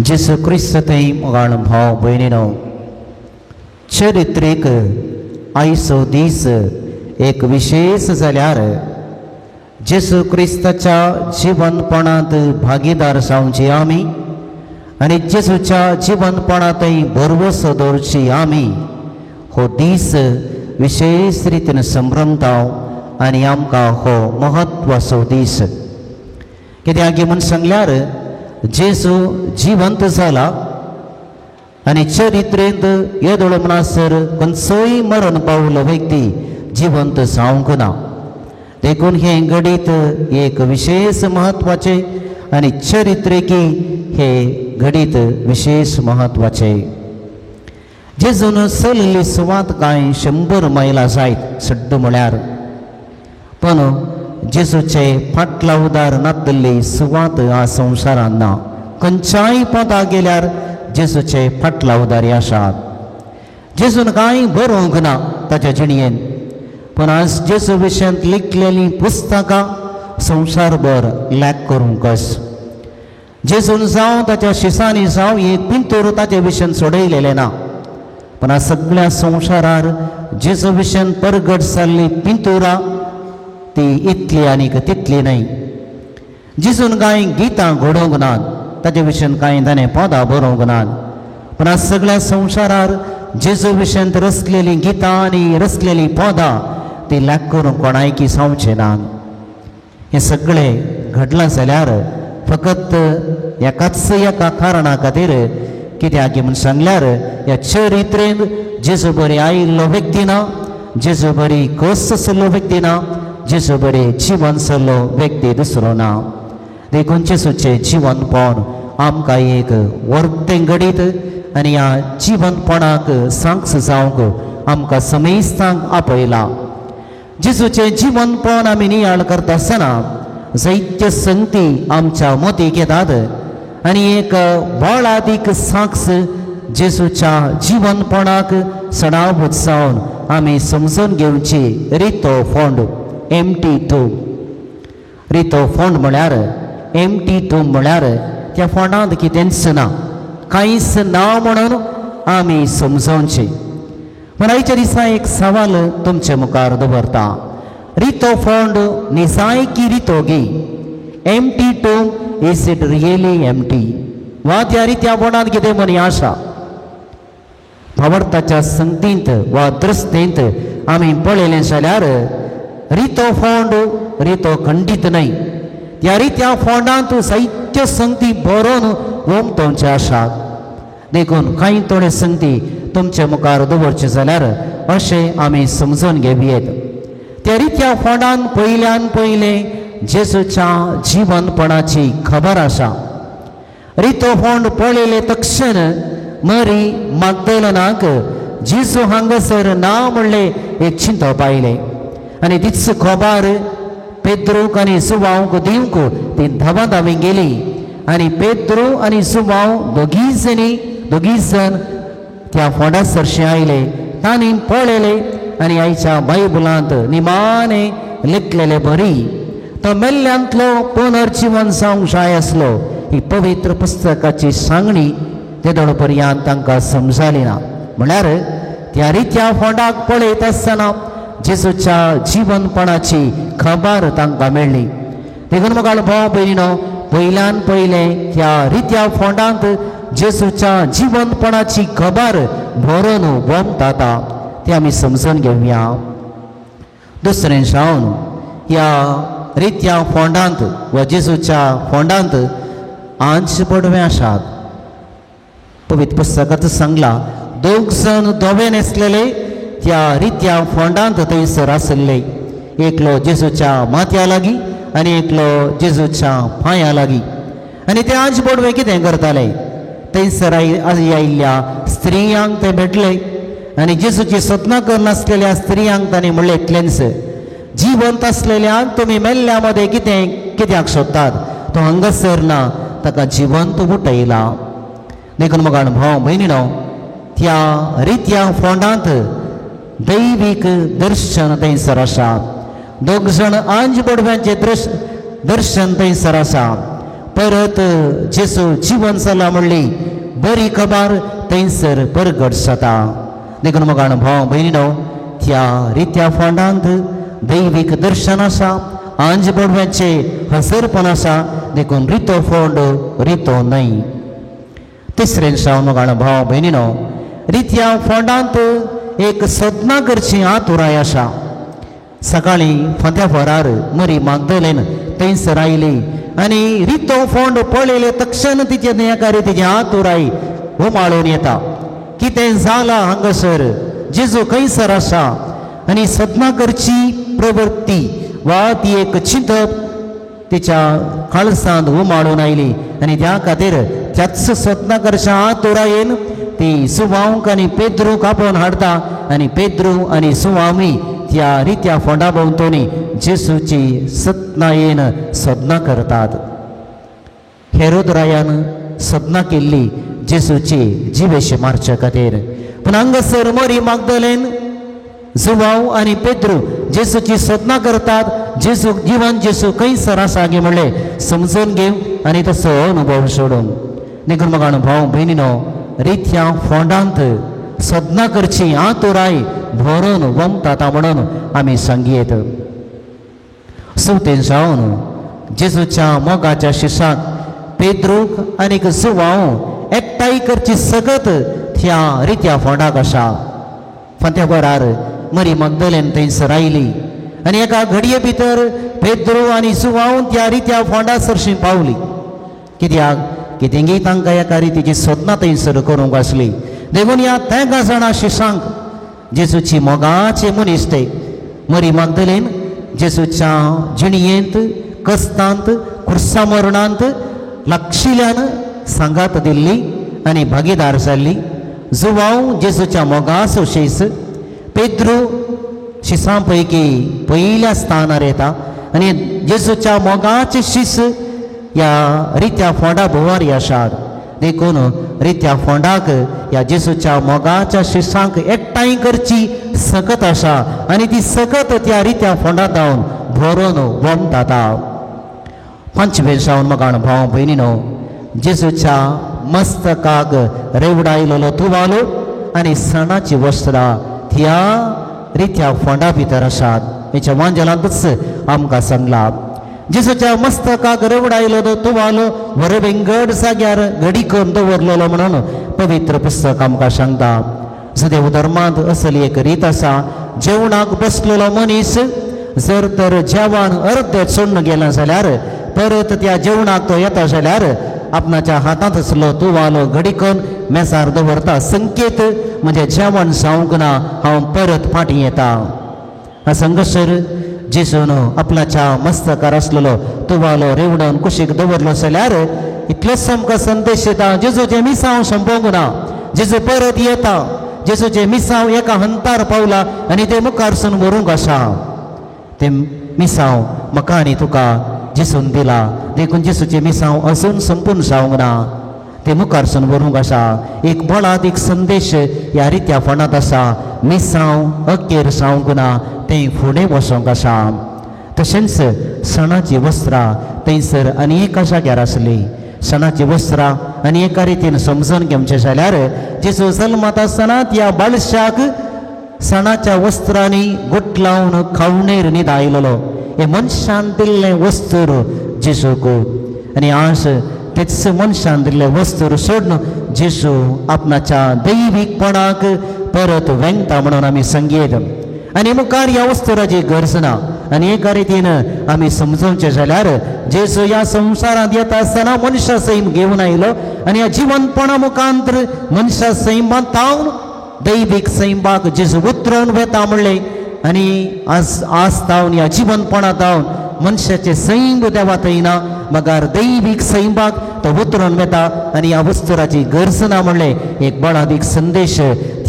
जेजू क्रिस्त थंय मोगाळ भाव भयणीनो, चरित्रेक आयचो दीस एक विशेष जाल्यार जेजू क्रिस्ताच्या जिवनपणांत भागीदार जावची आमी आनी जेजूच्या जिवनपणांतय भरवसो दवरची आमी हो दीस विशेष रितीन संभ्रमता आनी आमकां हो म्हत्वाचो दीस. कित्याक म्हूण सांगल्यार जेजू जिवंत जाला आनी चरित्रेंत येदोळ म्हणसर खंयचोय मरण पावलो व्यक्ती जिवंत जावंक ना. देखून हें घडीत एक विशेष म्हत्वाचें आनी चरित्रेकी हें घडीत विशेष म्हत्वाचें. जेजून चलली सुवात कांय 100 मैलां जायत सड्ड म्हळ्यार, पण जेजूचे फाटलावदार नातल्ली सुवात ह्या संवसारांत ना. खंयच्याय पदा गेल्यार जेजूचे फाटलावदारी आसात. जेजून कांय बरोवंक ना ताच्या जिणयेन, पूण आज जेजू विशयांत लिखलेलीं पुस्तकां संवसारभर लॅक करूंकच. जेजून जावं ताच्या शिसांनी जावं एक पिंतूर ताचे विशयान सोडयलेलें ना, पूण आज सगळ्या संवसारार जेजू विशयान परगट जाल्लीं पिंतुरां ती इतली आनीक तितली न्हय. जेजून कांय गितां घडोवंक नात, ताचे विशयान कांय ताणें पदां बरोवंक नात, पूण आज सगळ्या संवसारार जेजू विशयांत रचलेलीं गितां आनी रचलेलीं पदां ती लॅक करूंक कोणायकी जावचें ना. हें सगळें घडलां जाल्यार फकत एकाच एका कारणा खातीर, कित्याक म्हूण सांगल्यार ह्या चरित्रेंत जेजू बरी आयिल्लो व्यक्ती ना, जेजू बरी खोस आशिल्लो व्यक्ती ना, जेजू बरी जिवन सल्लो व्यक्ती दुसरो ना. देखून जेजूचें जिवनपण आमकां एक वर्तें घडीत आनी ह्या जिवनपणाक सांक्स जावंक आमकां समेस्तांक आपयला. जेजूचें जिवनपण आमी नियाळ करता आसतना जायत्यो संगती आमच्या मतीक येतात आनी एक बळादीक साक्ष जेजूच्या जिवनपणाक सणावत जावन आमी समजून घेवची रितो फोंड, एमटी टूम. रितो फोंड म्हळ्यार एमटी टूम म्हळ्यार त्या फोंडांत कितेंच ना, कांयच ना म्हणून आमी समजोवचें. पूण आयच्या दिसा एक सवाल तुमचे मुखार दवरता, रितो फोंड निजायकी रितो गी? Empty tomb is it really empty? वा त्या रित्या फोंडांत कितें म्हणी आसा? भावार्थाच्या संगतींत वा दृश्टींत आमी पळयलें जाल्यार रितो फोंड रितो खंडीत न्हय. त्या रित्या फोंडांत जायत्यो संगती बरोवन ओमतोवचे आसात. देखून कांय थोडे संगती तुमचे मुखार दवरचे जाल्यार अशें आमी समजून घेवयेत. त्या रित्या फोंडान पयल्यान पयलें जेजूच्या जिवनपणाची खबर आसा. रितो फोंड पळयले तक्षण मरी मागदलनाक जेजू हांगासर ना म्हणलें एक चिंतप आयलें आनी तीच खबर पेद्रूक आनी जुवांवक दिवंक ती धांवा धांवी गेली आनी पेद्रू आनी जुवांव दोगी जण त्या फोंडा सरशी आयले. तांणी पळयले आनी आयच्या बायबलांत निमाणे लिखलेले बरी तो मेल्ल्यांतलो पुनर्जिवन जावंक जाय आसलो. ही पवित्र पुस्तकाची सांगणी तेदोळ पर्यंत तांकां समजाली ना. म्हळ्यार त्या रित्या फोंडाक पळयत आसतना जेजूच्या जिवनपणाची खबर तांकां मेळ्ळी. देखून म्हाका भाव भयणीनो, पयल्यान पयलें ह्या रित्या फोंडांत जेजूच्या जिवनपणाची खबर भरून वमता ती आमी समजून घेवया. दुसरें जावन ह्या रित्या फोंडांत वा जेजूच्या फोंडांत आंच पडवे आसात. पवित्र पुस्तकांत सांगला दोग जण धवे न्हेसलेले त्या रित्या फोंडांत थंयसर आशिल्ले, एकलो जेजूच्या माथ्या लागीं आनी एकलो जेजूच्या पांया लागीं. आनी ते आंज पडवे कितें करताले? थंयसर आयिल्ल्या स्त्रियांक ते भेटले आनी जेजूची सपनां करनासलेल्या स्त्रियांक तांणी म्हणलें इतलेंच, जिवंत आसलेल्यांक तुमी मेल्ल्या मदें कितें कित्याक सोदतात? तो हांगासर ना, ताका जिवंत उठयला. देखून म्हाका भाव भयणीनो, त्या रित्या फोंडांत दैवीक दर्शन थंयसर आसा. दोग जण आंज पडव्यांचें दर्शन थंयसर आसा. परत जेजू जिवन जाला म्हणली बरी खबर थंयसर परगट जाता. देखून मोगान भाव भयणीनो, त्या रित्या फोंडांत दैवीक दर्शन आसा, आंज बडव्याचे हजरपण आसा. देखून रितो फोंड रितो न्हय. तिसरें सावन मोगान भाव भयणीनो, रित्या फोंडांत एक सदना करची आतुराय आसा. सकाळीं फांत्या फोरार मरी मागदलेन थंयसर आयली आनी रितो फोंड पळयले तक्षण तिचे न्हयकारी तिची आतुराय उमाळून येता. कितें जालां हांगासर, जेजू खंयसर आसा? आनी सदना करची प्रवृत्ती वा ती एक चिंतप तिच्या काळसांत उमाळून आयली आनी त्या खातीर त्याच सदना करच्या आतुरायेन ती सुवांक आनी पेद्रूक आपोवन हाडटा आनी पेद्रू आनी सुवामी त्या रित्या फोंडा भोंवतणी जेजूची सतनायेन सदना करतात. हेरोद रायान सदना केल्ली जेजूची जिवेशी मारचे खातीर, पूण हांगासर मरी मागदलेन जुवाव आनी पेद्रू जेजूची सदना करतात. जेजू जिवन जेजू खंयसर आसा गे म्हणलें समजून घेव आनी तसो अनुभव सोडूंक. देखून मोगान भाव भयणीनो, रित्या फोंडांत सदना करची आतुराय भरून वमता म्हणून आमी सांगयेत. सुवतेन जावन जेजूच्या मोगाच्या शिशाक पेद्रूक आनीक जुवाव एकठांय करची सगत त्या रित्या फोंडाक आसा. फांत्या बरार मरी मागदलेन थंयसर आयली आनी एका घडये भितर पेद्रू आनी जुवाव त्या रित्या फोंडा सरशी पावली. कित्याक कितेंगी तांकां एका रितीची सदना थंयसर करूंक आसली. देखून ह्या तेगां जाणां शिशांक जेजूची मोगाचे मनीस ते मरी मागदलेन जेजूच्या जिणयेंत कस्तांत खुर्सा मरणांत लागशिल्ल्यान सांगात दिल्ली आनी भागीदार जाल्ली. जुवाव जेजूच्या मोगाचो शीस, पेद्रू शिसां पैकी पयल्या स्थानार येता आनी जेजूच्या मोगाचे शीस ह्या रित्या फोंडा भोंवारी आसात. देखून रित्या फोंडाक ह्या जेजूच्या मोगाच्या शिसांक एकठांय करची सकत आसा आनी ती सकत त्या रित्या फोंडा जावन भरून वमता. पांचवें सावन मोगान भाव भयणीनो, जेजूच्या मस्तकाक रेवडायलेलो तुवालो आनी सणाची वस्त्रां त्या रित्या फोंडा भितर आसात. हेच्या वांजेलांतूच आमकां सांगला, जेजूच्या मस्तकाक रेवडायलो तुवालो वरवेंगड जाग्यार घडी करून दवरलेलो म्हणून पवित्र पुस्तक आमकां सांगता. जुदेव धर्मांत असली एक रीत आसा, जेवणाक बसलेलो मनीस जर तर जेवण अर्दे सोडून गेलें जाल्यार परत त्या जेवणाक तो येता जाल्यार आपणाच्या हातांत आसलो तुवालो घडी करून मेजार दवरता. संकेत म्हणजे जेवण जावंक ना, हांव परत फाटीं येता. संघर्शर जेजून आपल्याच्या मस्तकार आसलेलो तुवालो रेवडून कुशीक दवरलो जाल्यार इतलोच आमकां संदेश येता, जेजूचें मिसांव संपोवंक ना, जेजू परत येता. जेजूचें मिसांव एका हंतार पावला आनी तें मुखारसून व्हरूंक आसा. तें मिसांव म्हाका आनी तुका जेजून दिला, देखून जेजूचें मिसांव अजून संपूर्ण जावंक ना, तें मुखारसून व्हरूंक आसा. एक बळादीक संदेश ह्या रित्या फोंडांत आसा, मिसांव अखेर जावंक ना, तें फुडें वचोंक आसा. तशेंच सणाची वस्त्रां थंयसर आनी एका जाग्यार आसली. सणाची वस्त्रां आनी एका रितीन समजून घेवचें जाल्यार जेजू जल्मात आसतना त्या बाळशाक सणाच्या वस्त्रांनी गुटलावन खावणेर न्हिदायलेलो. हें मनशान दिल्लें वस्त्र जेजूक आनी आज तेच मनशान दिल्लें वस्त्र सोडून जेजू आपणाच्या दैवीकपणाक परत वेंगता म्हणून आमी सांगयेत. आनी मुखार ह्या वस्तुराची गरज ना. आनी एका रितीन आमी समजोवचें जाल्यार जेजू ह्या संवसारांत येता आसतना मनशा सैम घेवन आयलो आनी ह्या जिवनपणा मुखांतर मनशा सैमांत तावन दैवीक सैमाक जेजू उतरून वेता म्हणलें आनी आज आज तावन ह्या जिवनपणा तावन मनशाचें सैम देवा थंय ना, मगर दैवीक सैमाक तो उतरून वेता आनी ह्या वस्तुराची गरज ना म्हणलें एक बळादीक संदेश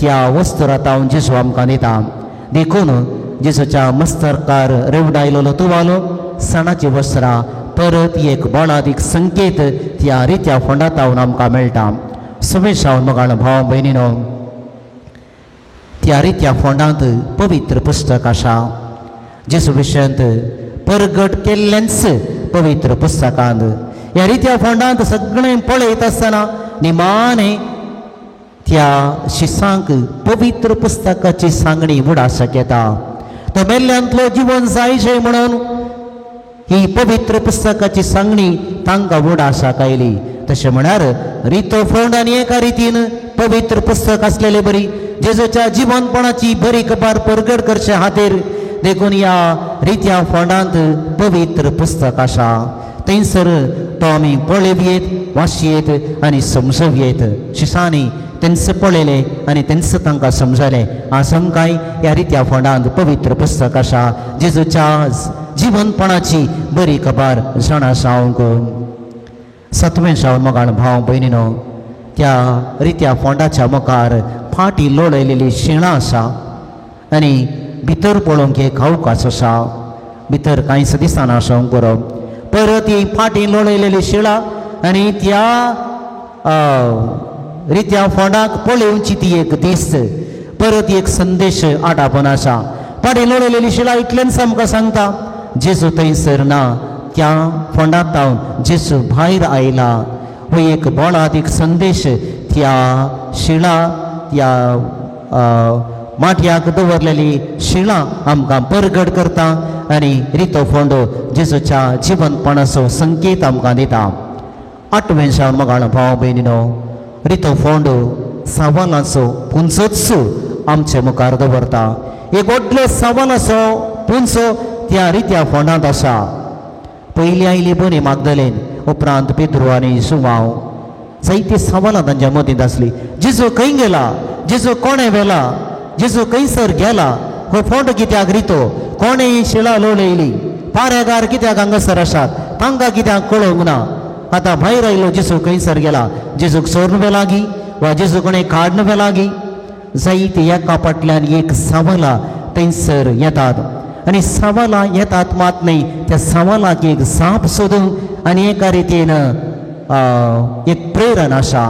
त्या वस्तुरा तावन जेजू आमकां दिता. देखून जेजूच्या मस्तकार रेवडायलेलो तुवालो, सणाची वस्त्रां परत एक बळादीक संकेत त्या रित्या फोंडा तावन आमकां मेळटा. सवेशावन मोगाळ भाव भयणीनो, त्या रित्या फोंडांत पवित्र पुस्तक आसा. जेजू विशयांत परगट केल्लेंच पवित्र पुस्तकांत ह्या रित्या फोंडांत सगळें पळयत आसतना निमाणें त्या शिसांक पवित्र पुस्तकाची सांगणी उडासाक येता. तो मेल्ल्यांतलो जिवन जायचें म्हणून ही पवित्र पुस्तकाची सांगणी तांकां उडासाक आयली. तशें म्हळ्यार रितो फोंड आनी एका रितीन पवित्र पुस्तक आसलेले बरी जेजूच्या जिवनपणाची बरी कबार परगट करचे खातीर देखून ह्या रित्या फोंडांत पवित्र पुस्तक आसा. थंयसर तो आमी पळयत, वाचयेत आनी समजवयेत. शिसांनी तेंच पळयलें आनी तेंच तांकां समजलें आज आमकांय ह्या रित्या फोंडांत पवित्र पुस्तक आसा जेजूच्या जिवनपणाची बरी खबर जाणा जावंक. सातवें जावन मोगाळ भाव भयणीनो, त्या रित्या फोंडाच्या मुखार फाटी लोळयलेली शिणां आसा आनी भितर पळोवंक एक अवकाश आसा. भितर कांयच दिसना आसूंक बरो. परत ही फाटी लोळयलेली शिळा आनी त्या रित्या फोंडाक पळोवची ती एक दीस परत एक संदेश आटापून आसा. फाटी लोळयलेली शिळा इतलेंच आमकां सांगता जेजू थंयसर ना, त्या फोंडांत तावन जेजू भायर आयला. हो एक बोळादीक संदेश त्या शिळा त्या माटयाक दवरलेली शिळा आमकां परगट करता आनी रितो फोंडो जेजूच्या जिवनपणाचो संकेत आमकां दिता. आठवें जावन मोगाळ भाव भयणीनो, रितो फोंडो सवालाचो पुंजोच आमचे मुखार दवरता. एक व्हडलो सवालाचो पुंजो त्या रित्या फोंडांत आसा. पयलीं आयली बरी मागदलेन, उपरांत पेद्रू आनी जुवांव. जायती सवालां तांच्या मतींत आसली. जेजू खंय गेला, जेजू कोणें व्हेला, जेजू खंयसर गेला, हो फोंड कित्याक रितो, कोणें ही शिळा लोळयली, पारेगार कित्याक हांगासर आसात, तांकां कित्याक कळोवंक ना. आतां भायर आयलो जेजू खंयसर गेला, जेजूक सोरून व्हेलागी वा जेजू कोणें काडून व्हेलागी. जायती एका फाटल्यान एक सवालां थंयसर येतात आनी सवालां येतात मात न्हय, त्या सवालाक एक जाप सोदूंक आनी एका रितीन एक प्रेरणा आसा.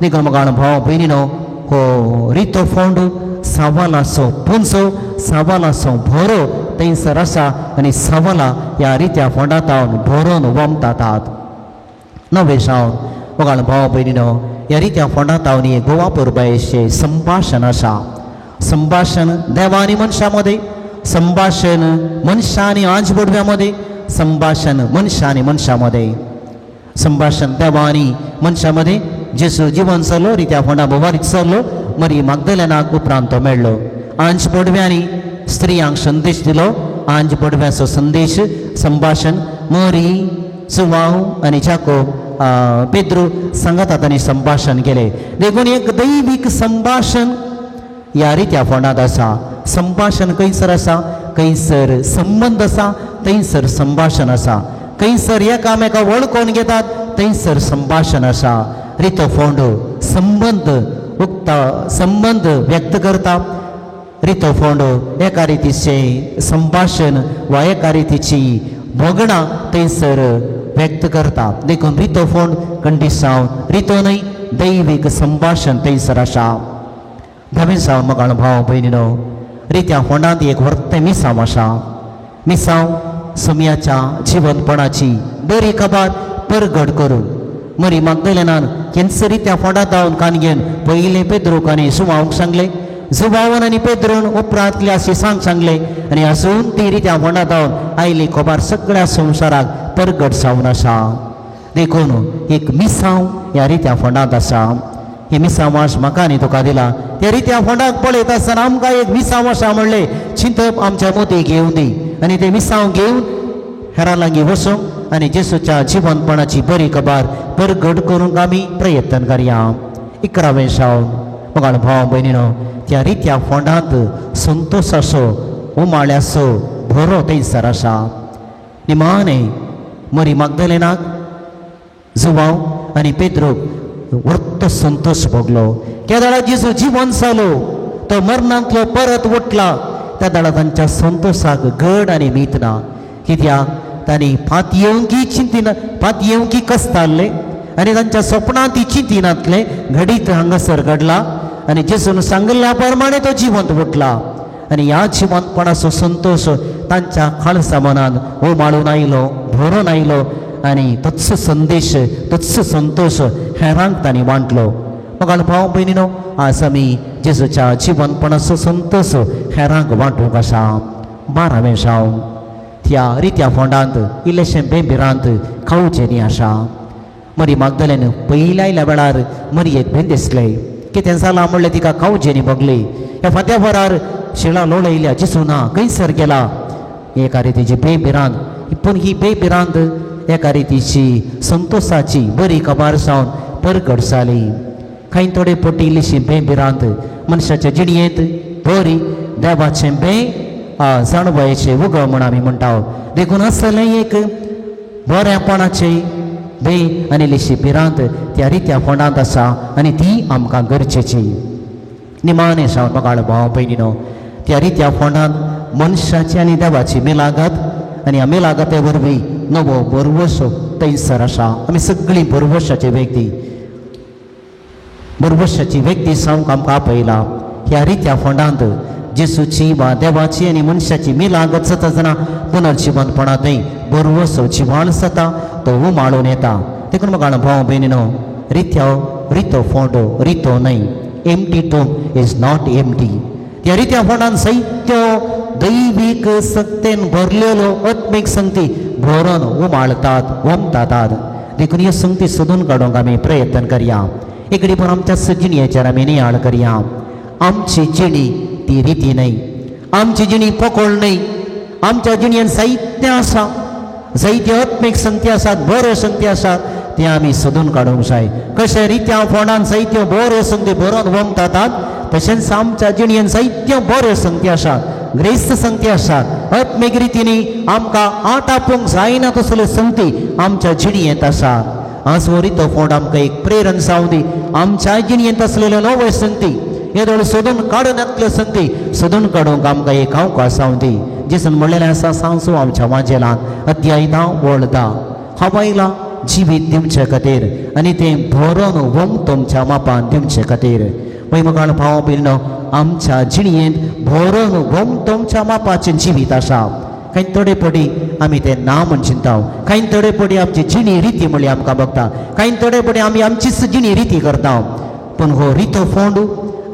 देखून मोगाळ भाव भयणीनो, हो रितो फोंड सवालाचो पुंजो, सवालाचो भरो थंयसर आसा आनी सवालां ह्या रित्या फोंडांत भरून वमतात. नवें जावन मोगाळ भाव भयणीनो, ह्या रित्या फोंडांत एक गोवा पुरबायेचें संभाशण आसा. संभाशण देवा आनी मनशां मदें, संभाशण मनशां आनी आंज बोडव्या मदें, संभाशण मनशां आनी मनशां मदें, संभाशण देवा आनी मनशां मदें. जेजू जिवन चल्लो रित्या फोंडा बोवारीत चल्लो, मरी मागदलेनाक उपरांत तो मेळ्ळो. आंज बोडव्यांनी स्त्रियांक संदेश दिलो. आंज बोडव्याचो संदेश संभाशण मरी जुवांव आनी जाकोब पेद्रू सांगाता तांणी संभाशण केलें. देखून एक दैवीक संभाशण ह्या रित्या फोंडांत आसा. संभाशण खंयसर आसा, खंयसर संबंद आसा थंयसर संभाशण आसा. खंयसर एकामेका वळखून घेतात थंयसर संभाशण आसा. रितो फोंडो संबंद उक्ता, संबंद व्यक्त करता. रितो फोंडो एका रितीचें संभाशण वा एका रितीची भोगणां थंयसर व्यक्त करता. देखून रितो फोंड कंडिसांव रितो न्हय, दैवीक संभाशण थंयसर आसा. धावें जावन मोगाळ भाव भयणीनो, रित्या फोंडांत एक व्हर्तें मिसांव आसा. मिसांव सुमयाच्या जिवनपणाची बरी खबर परगट करून मरी मागदलेनान केन्स रित्या फोंडांत धांवन कान घेवन पयलें पेद्रूक आनी जुवांवक सांगलें. जुवावन आनी पेद्रून उपरांतल्या शिसांक सांगलें आनी आसून ती रित्या फोंडांत धांवन आयली खबर सगळ्या संवसाराक परगट जावन आसा. देखून एक मिसांव ह्या रित्या फोंडांत आसा. हे मिसांव आज म्हाका आनी तुका दिला. त्या रित्या फोंडाक पळयत आसतना आमकां एक मिसांव आसा म्हणलें चिंतप आमच्या मतीक येवं दी आनी ते मिसांव घेवन हेरां लागीं वचूंक आनी जेजूच्या जिवनपणाची बरी खबर परगट करूंक आमी प्रयत्न करया. 11वें जावन मोगाळ भाव भयणीनो, त्या रित्या फोंडांत संतोशाचो उमाळ्याचो भरो थंयसर आसा. निमाणें मरी मागदलेनाक जुवांव आनी पेद्रूक व्हडलो संतोश भोगलो. केदळा जेजू जिवन जालो, तो मरणांतलो परत उठला, त्या दळा तांच्या संतोशाक गड आनी मीत ना. कित्याक तांणी पातयेवंकी चिंतिना, पातयेवंकी कसताले आनी तांच्या सपनां ती चिंतिनातलें घडीत हांगासर घडला आनी जेजून सांगिल्ल्या प्रमाणे तो जिवंत उठला आनी ह्या जिवंतपणाचो संतोश तांच्या खालसा मनान उमाळून आयलो, भरून आयलो आनी तोच संदेश तोच संतोश हेरांक तांणी वांटलो. मगाल भाव भयणीनो, आज आमी जेजूच्या जिवनपणाचो संतोश हेरांक वांटूंक आसा. बारावें जावं त्या रित्या फोंडांत इल्लेशें बेंबिरांत खावचें आसा. मरी मागदलेन पयल्या आयल्या वेळार मरयेक भें दिसलें. कितें जालां म्हणलें तिका खावचें भोगली. ह्या फांत्या वरार शिळा लोळयल्या जेजू ना खंयसर गेला. एका रितीची बेभिरांत, पूण ही बेभिरांत एका रितीची संतोशाची बरी खबर जावन परगट जाली. कांय थोडे पटी इल्लीशी बेभिरांत मनशाच्या जिणयेंत बरी देवाचें बे जाणवायेचें उगम म्हूण आमी म्हणटा. देखून आसलें एक बऱ्यापणाचें बे आनी इल्लीशी भिरांत त्या रित्या फोंडांत आसा आनी ती आमकां गरजेची. निमाणें जावन मगाळ भाव भयणीनो, त्या रित्या फोंडांत मनशाची आनी देवाची मिलागत आनी ह्या मिलागते वरवीं नवो भरवसो थंयसर आसा. आमी सगळीं भरवशाची व्यक्ती, भरवशाची व्यक्ती जावंक आमकां आपयला. ह्या रित्या फोंडांत जेसूची वा देवाची आनी मनशाची मिलागत जाता आसतना पुनर्जिवनपणांतय भरवसो जिवाण जाता, तो उमाळून येता. देखून मगाळ भाव भयणीनो, रित्या रितो फोंडो रितो न्हय. Empty tomb is not empty. त्या रित्या फोंडान सैत्य दैवीक सक्तेन भरलेलो आत्मीक संगती भरून उमाळतात ओमतात. देखून ह्यो संगती सोदून काडूंक आमी प्रयत्न करया. एकडे पण आमच्या जिणयेचेर आमी नियाळ करया. आमची जिणी ती रिती न्हय, आमची जिणी पोकळ न्हय. आमच्या जिणयेन साहित्य आसा, जायत्यो आत्मीक संगती आसात, बऱ्यो संगती आसात, ते आमी सोदून काडूंक जाय. कशें रित्या फोंडान जायत्यो बऱ्यो संगती भरून वमतात तशेंच आमच्या जिणयेन जायत्यो बऱ्यो संगती आसात, ग्रेस्त संगती आसात. आत्मीक रितींनी आमकां आट आपोवंक जायना तसल्यो संगती आमच्या जिणयेंत आसात. आज हो रितो फोंड आमकां एक प्रेरण जावं दी. आमच्या जिणयेंत आसलेल्यो नव्यो संगती येदोळ सोदून काडून येतल्यो संगती सोदून काडूंक आमकां एक अवकाश जावं दी. जेजून म्हणलेलें आसा सांसू आमच्या वाजेलांत अध्याय 10 ओळ 10, हांव आयला जिवीत दिवचे खातीर आनी तें भरून वमतमच्या मापान दिवचे खातीर. वय मगाळ भाव भयणीनो, आमच्या जिणयेंत भरून वमतमच्या मापाचें जिवीत आसा. कांय थोडे पटी आमी तें ना म्हूण चिंता, कांय थोडे पटी आमची जिणी रिती म्हणली आमकां बघता, कांय थोडे पटी आमी आमचीच जिणी रिती करता. पूण हो रितो फोंड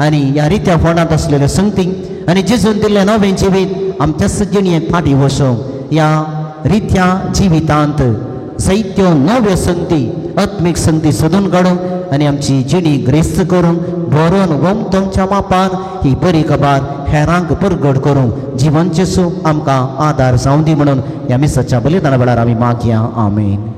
आनी ह्या रित्या फोंडांत आसलेल्यो संगती आनी जेजून दिल्लें नवें जिवीत आमच्याच जिणयेंत फाटीं वचूंक ह्या रित्या जिवितांत जायत्यो नव्यो संगती आत्मीक संगती सोदून काडूंक आनी आमची जिणी ग्रेस्त करूंक भरून वमतमच्या मापान ही बरी खबर हेरांक परगट करूंक जिवन जेजू आमकां आदार जावं दी म्हणून ह्या मिसाच्या बलिदाना वेळार आमी मागया. आमेन.